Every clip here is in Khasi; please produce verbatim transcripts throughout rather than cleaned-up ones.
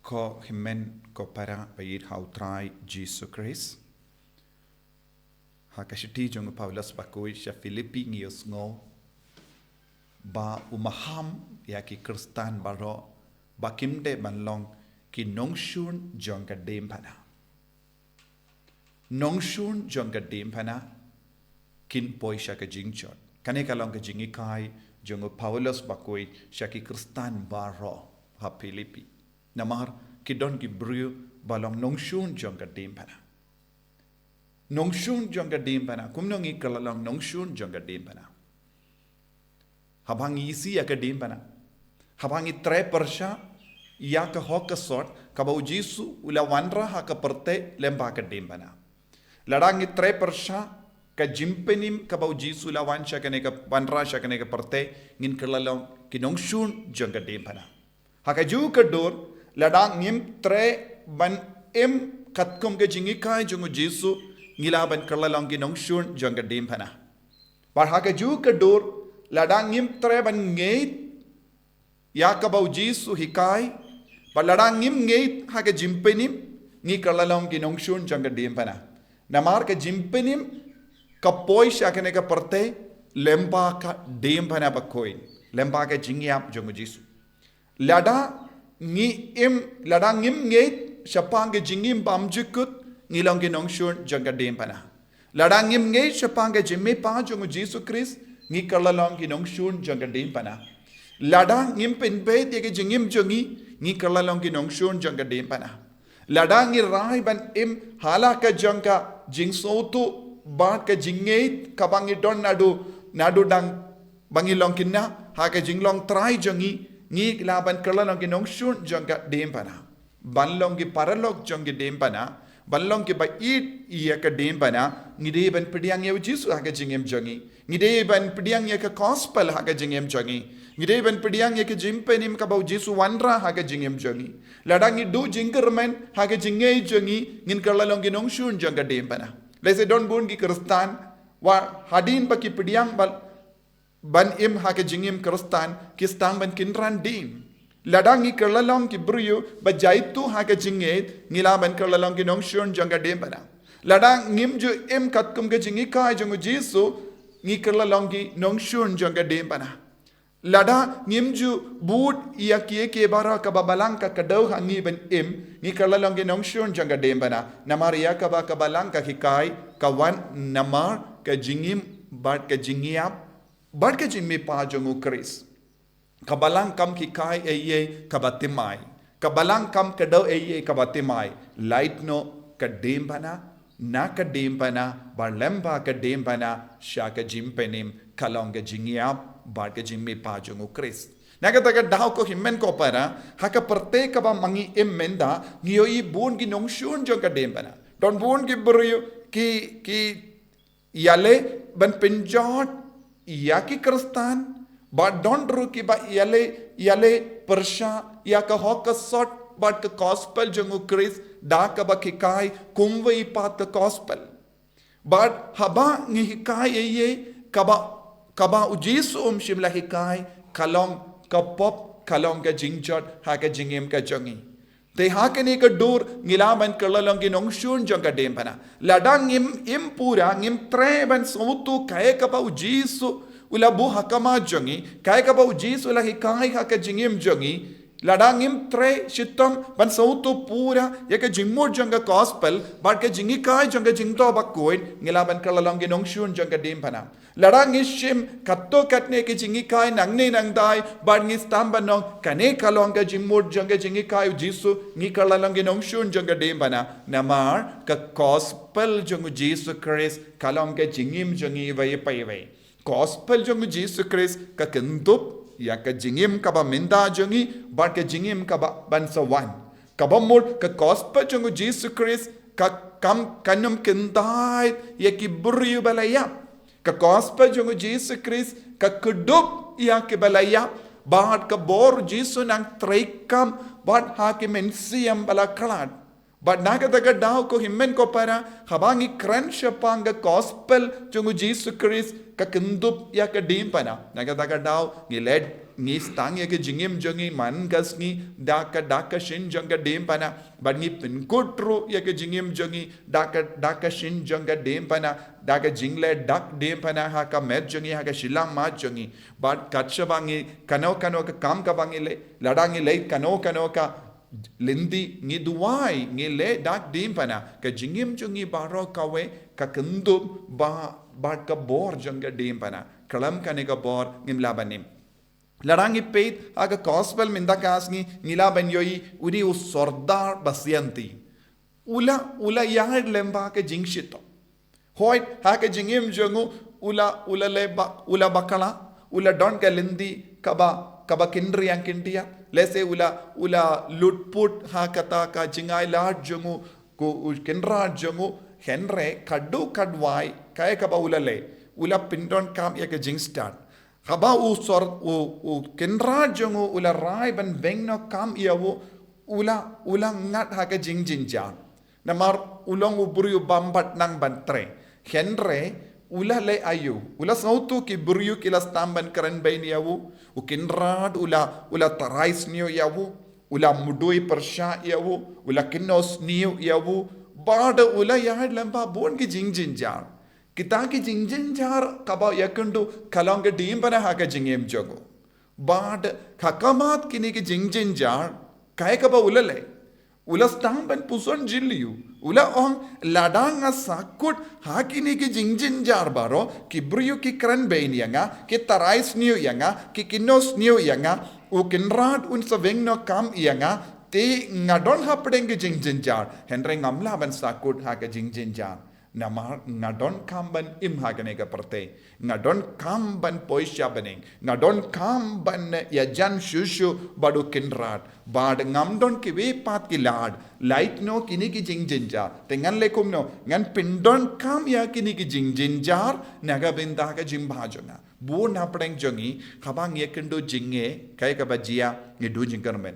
Ko hynmen ko para ba ïeit ha u Trai Jisu Khrist. Ha ka shithi jong u Paulus bakhuid sha Philippi ngi ïohsngew ba u maham ïa ki Khristan baroh ba kim dei ban long ki nongshun jong ka diengphna. Nongshun jong ka diengphna kin poi sha ka jingjot. Kane ka long ka jinghikai jong u Paulus bakhuid sha ki Khristan baroh ha Philippi. Namar ki don ki briew ba long nongshun jong ka diengphna. Nongshun jong ka diengphna. Kumno ngi kylla long nongshun jong ka diengphna? Haba ngi isih ïa ka diengphna, haba ngi trei pyrshah ïa ka hok ka sot kaba u Jisu u la wanrah ha ka pyrthei lyngba ka diengphna. Lada ngi trei pyrshah ka jingpynim kaba u Jisu u la wan sha kane ka, wanrah sha kane ka pyrthei, ngin kylla long ki nongshun jong ka diengphna. Ha kajuh ka dur, lada ngim trei ban im katkum ka jinghikai jong u Jisu, ngi lah ban kylla long ki nongshun jong ka diengphna. Bad ha kajuh ka dur, lada ngim trei ban ngeit ïa kaba u Jisu u hikai, bad lada ngim ngeit ha ka jingpynim, ngi kylla long ki nongshun jong ka diengphna. Namar ka jingpynim ka poi sha kane ka pyrthei lyngba ka diengphna bakhuid, lyngba ka jingïap jong u Jisu. Lada ngi im, lada ngim ngeit shaphang ka jingim bymjukut, ngi long ki nongshun jong ka diengphna. Lada ngim ngeit shaphang ka jingmihpat jong u Jisu Khrist, ngi kylla long ki nongshun jong ka diengphna. Lada ngim pynbeit ïa ka jingim jong ngi, ngi kylla long ki nongshun jong ka diengphna. Lada ngi rai ban im ha la ka jong ka jingsngewthuh bad ka jingngeit kaba ngi don naduh, naduh dang ba ngi long khynnah ha ka jinglong trai jong ngi, ngi lah ban kylla long ki nongshun jong ka diengphna. Ban long ki paralok jong ka diengphna, ban long kiba ïeit ïa ka diengphna, ngi dei ban pdiang ïa u Jisu ha ka jingim jong ngi. Ngi dei ban pdiang ïa ka gospel ha ka jingim jong ngi. Ngi dei ban pdiang ïa ka jingpynim kaba u Jisu u wanrah ha ka jingim jong ngi. Lada ngi duh jingkyrmen ha ka jingngeit jong ngi, ngin kylla long ki nongshun jong ka diengphna. Lehse don bun ki Khristan, wat hadien ba ki pdiang ba ban im ha ka jingim Khristan, ki sdang ban kynran dien. Lada ngi kylla long ki briew ba jaituh ha ka jingngeit, ngi lah ban kylla long ki nongshun jong ka diengphna. Lada ngim ju im katkum ka jinghikai jong u Jisu, ngi kylla long ki nongshun jong ka diengphna. Lada ngim ju bud ïa kiei kiei baroh kaba Balang ka kdew ha ngi ban im, ngi kylla long ki nongshun jong ka diengphna. Namar ïa kaba ka Balang ka hikai, ka wan namar ka jingim bad ka jingïap bad ka jingmihpat jong u Khrist. Ka Balang kam hikai ei ei kaba thymmai. Ka Balang kam kdew ei ei kaba thymmai. Lait noh ka diengphna, na ka diengphna, bad lyngba ka diengphna, sha ka jingpynim, ka long ka jingïap bad ka jingmihpat jong u Khrist. Na kata ka daw ko hynmen ko para, ha ka pyrthei kaba ma ngi im mynta, ngi ïohi bun ki nongshun jong ka diengphna. Don bun ki briew ki, ki ïaleh ban pynjot ïa ki Khristan, bad don ruh kiba ïaleh, ïaleh pyrshah ïa ka hok ka sot bad ka gospel jong u Khrist, da kaba hikai kumwei pat ka gospel. Bad haba ngi hikai ei ei kaba, kaba u Jisu um shym la hikai, ka long ka pop, ka long ka jingjot ha ka jingim ka jong ngi. Te ha kane ka dur ngi lah ban kylla long ki nongshun jong ka diengphna. Lada ngim im pura, ngim treh ban sngewthuh kaei kaba u Jisu u la buh ha khmat jong ngi, kaei kaba u Jisu u la hikai ha ka jingim jong ngi. Lada ngim treh shitom ban sngewthuh pura ïa ka jingmut jong ka gospel bad ka jinghikai jong ka jingthoh bakhuid, ngi lah ban kylla long ki nongshun jong ka diengphna. Lada ngi shim katto katne ki jinghikai nangne nangtai, bad ngi sdang ban ong kane ka long ka jingmut jong ka jinghikai u Jisu, ngi kylla long ki nongshun jong ka diengphna. Namar ka gospel jong u Jisu Khrist ka long ka jingim jong ngi iwei pa iwei. Gospel jong u Jisu Khrist ka kyndup ïa ka jingim kaba mynta jong ngi bad ka jingim kaba ban sa wan. Kaba mut ka gospel jong u Jisu Khrist ka kam, kam kyntait ïa ki briew ba la ïap. Ka gospel jong u Jisu Khrist ka kdup ïa kiba la ïap bad ka bor u Jisu nang treikam bad ha ki mynsiem ba la khlad. Bad na kata ka daw ko hynmen ko para, haba ngi kren shaphang ka gospel jong u Jisu Khrist, ka kyndup ïa ka diengphna. Na kata ka daw ngi leh, ngi sdang ïa ka jingim jong ngi man ka sngi da ka, da ka shin jong ka diengphna. Bad ngi pynkut ruh ïa ka jingim jong ngi da ka, da ka shin jong ka diengphna, da ka jingleh dak diengphna ha ka met jong ngi, ha ka shyllangmat jong ngi. Bad kat shaba ngi kano kano ka kam kaba ngi leh, lada ngi leh kano kano ka lynti, ngi duwai, ngi leh dak diengphna, ka jingim jong ngi baroh kawei ka kyndup ba, bad ka bor jong ka diengphna. Khlem kane ka bor ngim lah ban im. Lada ngi peit ha ka gospel mynta ka sngi, ngi lah ban ïohi uni u sordar ba sianti. U la, u la ïaid lyngba ka jingshitom. Hooid, ha ka jingim jong u, u la, u la leh ba, u la bakla, u la don ka lynti kaba, kaba khynriang khyndiat. Lehse u la, u la lutput ha kata ka jingailad jong u, ko u kynrad jong u, hynrei ka dei ka duwai, kaei kaba u la leh. U la pyndonkam ïa ka jingstad. Haba u sor, u, u kynrad jong u, u la rai ban weng noh kam ïa u, u la, u la ngat ha ka jingjynjar. Namar u long u briew u bym pat nang ban trei. Hynrei u la leh aïu, u la sngewthuh ki briew ki la sdang ban kren beiñ ïa u, u kynrad u la, u la tharai sniew ïa u, u la mudui pyrshah ïa u, u la kynnoh sniew ïa u, bad u la ïaid lyngba bun ki jingjynjar. Kita ki jingjynjar kaba ïakynduh ka long ka diengphna ha ka jingim jong u. Bad ha khmat kine ki jingjynjar, kaei kaba u la leh. U la sdang ban puson jylliew. U la ong, lada nga sahkut ha kine ki jingjynjar baroh, ki briew ki kren beiñ ïa nga, ki tharai sniew ïa nga, ki kynnoh sniew ïa nga, u kynrad un sa weng noh kam ïa nga, te nga don hapdeng ki jingjynjar. Hynrei ngam lah ban sahkut ha ka jingjynjar. Namar nga donkam ban im ha kane ka pyrthei. Nga donkam ban poi sha bneng. Nga donkam ban ïajan shuh shuh bad u kynrad. Bad ngam don kiwei pat ki lad. Lait noh kine ki jingjynjar. Te ngan leh kumno, ngan pyndonkam ïa kine ki jingjynjar na ka bynta ka jingbha jong nga. Bun hapdeng jong ngi, haba ngi ïakynduh jingeh, kaei kaba jia, ngi duh jingkyrmen.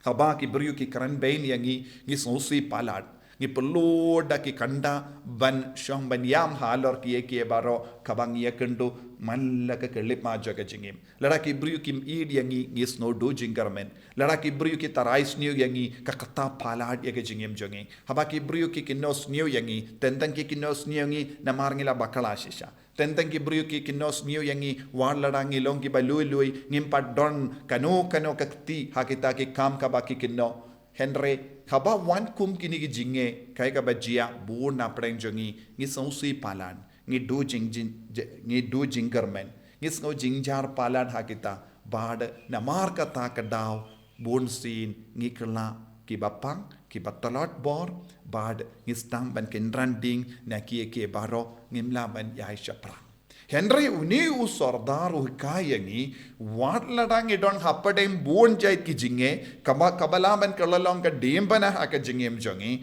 Haba ki briew ki kren beiñ ïa ngi, ngi sngewsih palat. Ngi pynlut da ki khynda ban shong ban ïam halor kiei kiei baroh kaba ngi ïakynduh man la ka khyllipmat jong ka jingim. Lada ki briew kim ïeit ïa ngi, ngi sngew duh jingkyrmen. Lada ki briew ki tharai sniew ïa ngi, ka ktah palat ïa ka jingim jong ngi. Haba ki briew ki kynnoh sniew ïa ngi, teng tang ki kynnoh sniew ïa ngi namar ngi la bakla shisha. Teng tang ki briew ki kynnoh sniew ïa ngi, wat lada ngi long kiba lui lui, ngim pat don kano kano ka kti ha kita ki kam kaba ki kynnoh. Hynrei haba wan kum kine ki jingeh, kaei kaba jia, bun hapdeng jong ngi, ngi sngewsih palat, ngi duh jing, jing, ngi duh jingkyrmen, ngi sngew jynjar palat ha kita. Bad namar kata ka daw, bunsien ngi kylla kiba pang, kiba tlot bor, bad ngi sdang ban kynran ding na kiei kiei baroh, ngim lah ban ïaishah pyrshah. Hynrei une u sordar u hikai ïa ngi, wat lada ngi don hapdeng bun jait ki jingeh, kaba, kaba lah ban kylla long ka diengphna ha ka jingim jong ngi,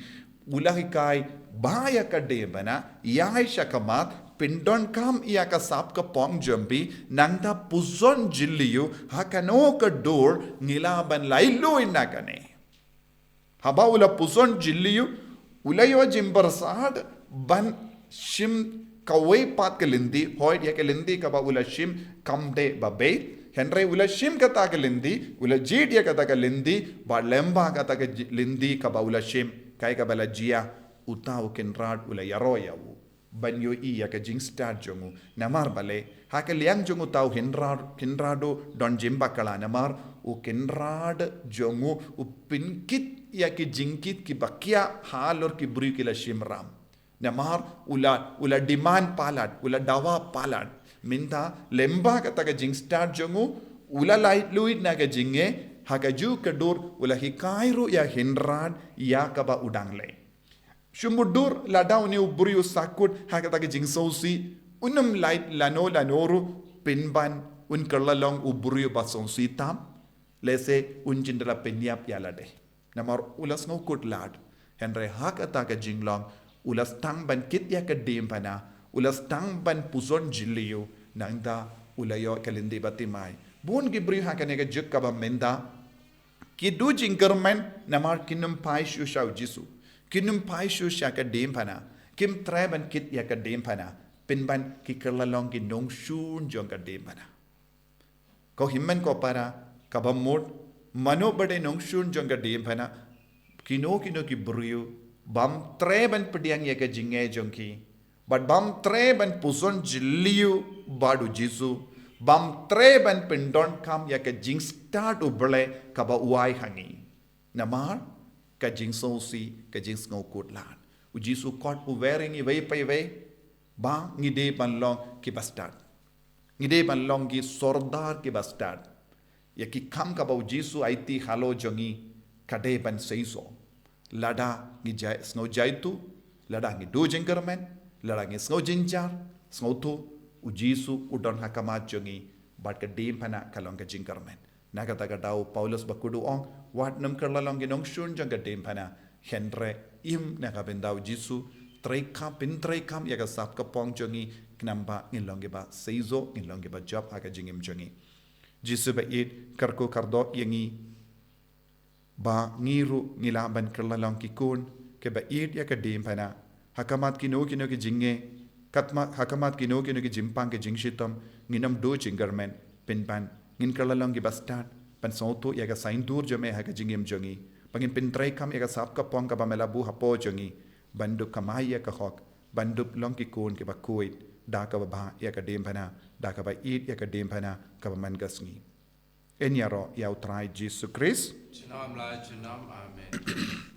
u la hikai ba ïa ka diengphna, ïaishah khmat, pyndonkam ïa ka sap ka pong jong phi, nangta puson jylliew ha kano ka dur ngi lah ban laitluid na kane. Haba u la puson jylliew, u la ïoh jingpyrsad ban shim kawei pat ka lynti, hooid ïa ka lynti kaba u la shim kam dei ba beit. Hynrei u la shim kata ka lynti, u la jied ïa kata ka lynti, bad lyngba kata ka ji-, lynti kaba u la shim, kaei kaba la jia, uta u kynrad u la ïaroh ïa u ban ïohi ïa ka jingstad jong u. Namar balei, ha ka liang jong uta u kynrad, kynrad u don jingbakla namar u kynrad jong u u pynkit ïa ki jingkit kiba khiah halor ki briew ki la shim ram. Namar u la, u la demand palat, u la dawa palat. Mynta lyngba kata ka jingstad jong u, u la laitluid na ka jingeh, ha kajuh ka dur u la hikai ruh ïa u kynrad ïa kaba u dang leh. Shu mutdur lada une u briew u sahkut ha kata ka jingsngewsih, un ym lait lano lano ruh pynban un kylla long u briew ba sngewsih tam, lehse un jin da la pynïap ïa lade. Namar u la sngewkut lad, hynrei ha kata ka jinglong, u la sdang ban kit ïa ka diengphna, u la sdang ban puson jylliew, nangta u la ïoh ka lynti ba thymmai. Bun ki briew ha kane ka juk kaba mynta, Ki duh jingkyrmen namar kim phai shuh sha u Jisu. Kim phai shuh sha ka diengphna. Kim treh ban kit ïa ka diengphna. Pynban ki kylla long ki nongshun jong ka diengphna. Ko hynmen ko para, kaba mut, mano ba dei nongshun jong ka diengphna, kino kino ki briew, bym treh ban pdiang ïa ka jingeh jong ki, bad bym treh ban puson jylliew bad u Jisu, bym treh ban pyndonkam ïa ka jingstad u Blei kaba u ai ha ngi. Namar, ka jingsngewsih, ka jingsngewkhuslai. U Jisu kot u wer ïa ngi iwei pa iwei, ba ngi dei ban long ki bastad. Ngi dei ban long ki sordar ki bastad. Ïa ki kam kaba u Jisu aiti halor jong ngi ka dei ban seisoh. Lada ngi jai, sngew jaituh, lada ngi duh jingkyrmen, lada ngi sngew jynjar, sngewthuh, u Jisu u don ha khmat jong ngi, bad ka diengphna ka long ka jingkyrmen. Na kata ka daw Paulus bakhuid u ong, wat nym kylla long ki nongshun jong ka diengphna, hynrei im na ka bynta u Jisu, treikam, pyntreikam ïa ka sap ka pong jong ngi, khnang ba ngin long kiba seisoh, ngin long kiba jop ha ka jingim jong ngi. Jisu ba ïeit, kyrkhu kyrdoh ïa ngi, ba ngi ruh ngi lah ban kylla long ki khun, kiba ïeit ïa ka diengphna, ha khmat kino kino ki jingeh, katma, ha khmat kino kino ki jingpang ki jingshitom, ngin ym duh jingkyrmen, pynban, ngin kylla long ki bastad, ban sngewthuh ïa ka saiñdur jong me ha ka jingim jong ngi, ba ngin pyntreikam ïa ka sap ka pong kaba me la buh hapoh jong ngi, ban dup kamai ïa ka hok, ban dup long ki khun kiba khuid, da kaba bha ïa ka diengphna, da kaba ïeit ïa ka diengphna, kaba man ka sngi. Yn ïaroh ïa u Trai Jisu Khrist. Junom la junom, amen.